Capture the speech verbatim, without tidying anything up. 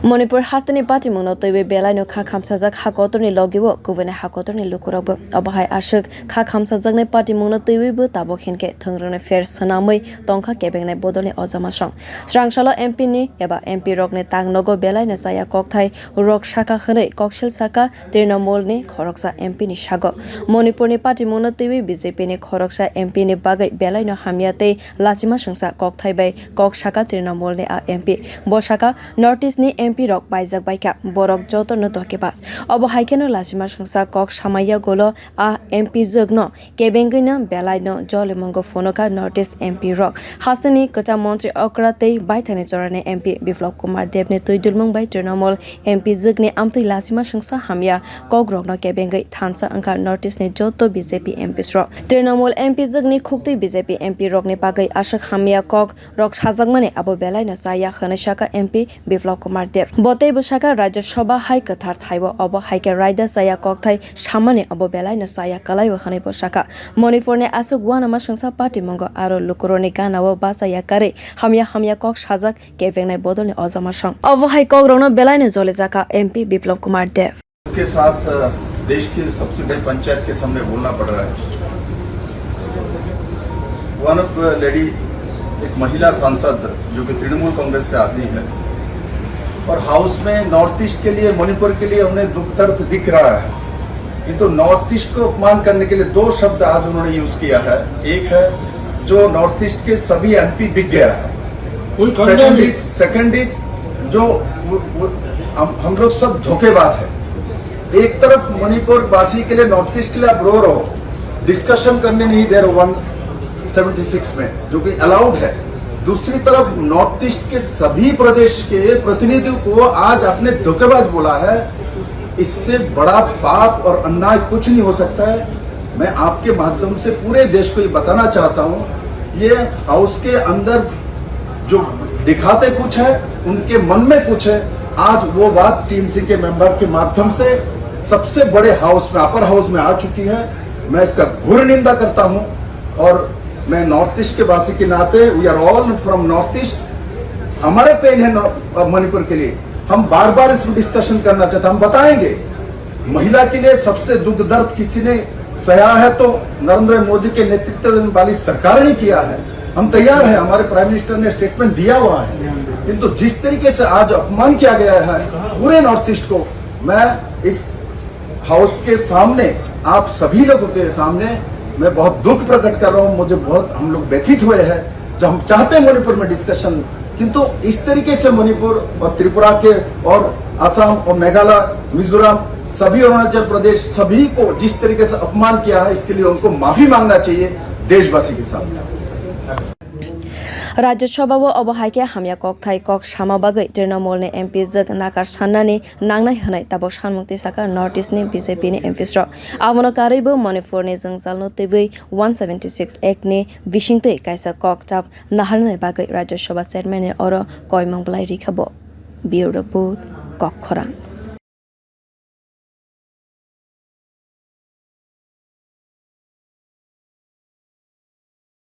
Manipur hasteni patimungno twiwi belaino kha khamsajak ha kotorni logi-o kubuni ha kotorni lukurokbo. Obo hai aswk kha khamsajaknai patimungno twiwibo tabuk hinkhe thwngwrwngni pher swnamwi tongkha kebengnai bodolni ojamasong. Srangsalo M P ni eba M P rokni tangnogo belaino chaya kokthai rok saka hwnwi koksil saka Trinamool ni khoroksa M P ni sago. Manipur ni patimungno twiwi B J P ni khoroksa M P ni bagwi belaino hamya tei lachima swngsa kokthai bai kok saka Trinamool ni a M P. Bo saka North East ni M P rok paijak baikha, borok jotono doke bas. Obo hai kheno lachima swngsa kok samaya golo a M P jwkno kebengwino belaino jolimungo phunukha North East M P rok. Hasteni kwcham montri okra tei baithani jorani M P Biplab Kumar Deb ni twi dulmung bai Trinamool M P jwkni amtwi lachima swngsa hamya kokrokno kebengwi thansa wngkha North East ni joto B J P M Ps rok. Trinamool M P jwkni khuktwi B J P M P rokni bagwi aswk hamya kok rok sajakmani abo belaino chaya hwnwi saka M P Biplab Kumar Deb. Bo teibo saka Rajya Sabha hai kwthar thaibo obo hai khe raida chaya kokthai samani abo belaino chaya kwlaibo hwnwi bo saka. Manipur ni aswk uanama swngsa patimungo aro lukurokni ganao bachaya karwi hamya hamya kok sajak kebengnai bodolni ojamasong. Obo hai kokrokno belaino jolijakha M P Biplab Kumar Deb. के साथ, अ, देश की सबसे बड़ी पंचायत के सामने बोलना पड़ रहा है। One of, uh, lady, एक महिला सांसद जो कि तृणमूल कांग्रेस से आती है और हाउस में नॉर्थ ईस्ट के लिए, मणिपुर के लिए उन्हें दुख दर्द दिख रहा है, किंतु नॉर्थ ईस्ट को अपमान करने के लिए दो शब्द आज उन्होंने यूज़ किया है। एक है जो नॉर्थ ईस्ट के सभी एमपी बिक गया है। We condemn it. Second is, second is जो वो, वो, हम, हम लोग सब धोखेबाज हैं। एक तरफ मणिपुर वासी के लिए, नॉर्थ ईस्ट के लिए आप रो रहे हो, डिस्कशन करने नहीं दे रहे वन सेवेंटी सिक्स में, जो कि अलाउड है। दूसरी तरफ नॉर्थ ईस्ट के सभी प्रदेश के प्रतिनिधियों को आज आपने धोखेबाज बोला है। इससे बड़ा पाप और अन्याय कुछ नहीं हो सकता है। मैं आपके माध्यम से पूरे देश को ये बताना चाहता हूँ, ये हाउस के अंदर जो दिखाते कुछ है, उनके मन में कुछ है। आज वो बात टीएमसी के मेंबर के माध्यम से सबसे बड़े हाउस में, अपर हाउस में आ चुकी है। मैं इसका घोर निंदा करता हूँ और मैं नॉर्थ ईस्ट के वासी के नाते, we are all from North East, हमारे पेन है नॉ-, मणिपुर के लिए। हम बार बार इसमें डिस्कशन करना चाहते हैं, हम बताएंगे। महिला के लिए सबसे दुख दर्द किसी ने सहा है तो नरेंद्र मोदी के नेतृत्व वाली सरकार ने किया है। हम तैयार हैं, हमारे प्राइम मिनिस्टर ने स्टेटमेंट दिया हुआ है, किंतु जिस तरीके से आज अपमान किया गया है पूरे नॉर्थ ईस्ट को, मैं इस हाउस के सामने, आप सभी लोगों के सामने मैं बहुत दुख प्रकट कर रहा हूँ। मुझे बहुत, हम लोग व्यथित हुए हैं, जो हम चाहते हैं मणिपुर में डिस्कशन, किंतु इस तरीके से मणिपुर और त्रिपुरा के और असम और मेघालय, मिजोरम, सभी अरुणाचल प्रदेश, सभी को जिस तरीके से अपमान किया है, इसके लिए उनको माफी मांगना चाहिए देशवासी के सामने। Rajya Sabha-o obo hai khe hamya kokthai kok sama bagwi Trinamool ni M P jwk nakar sannani nangnai hwnwi tabuk sanmung tisaka North East ni B J P ni M Ps rok. Abono karwibo Manipur ni jwngjalno twiwi one seventy six Act ni bisingtwi kaisa kok chap naharnani bagwi Rajya Sabha Chairman ni oro koimung bwlai rikha bo. Bureau Report, Kokkhorang.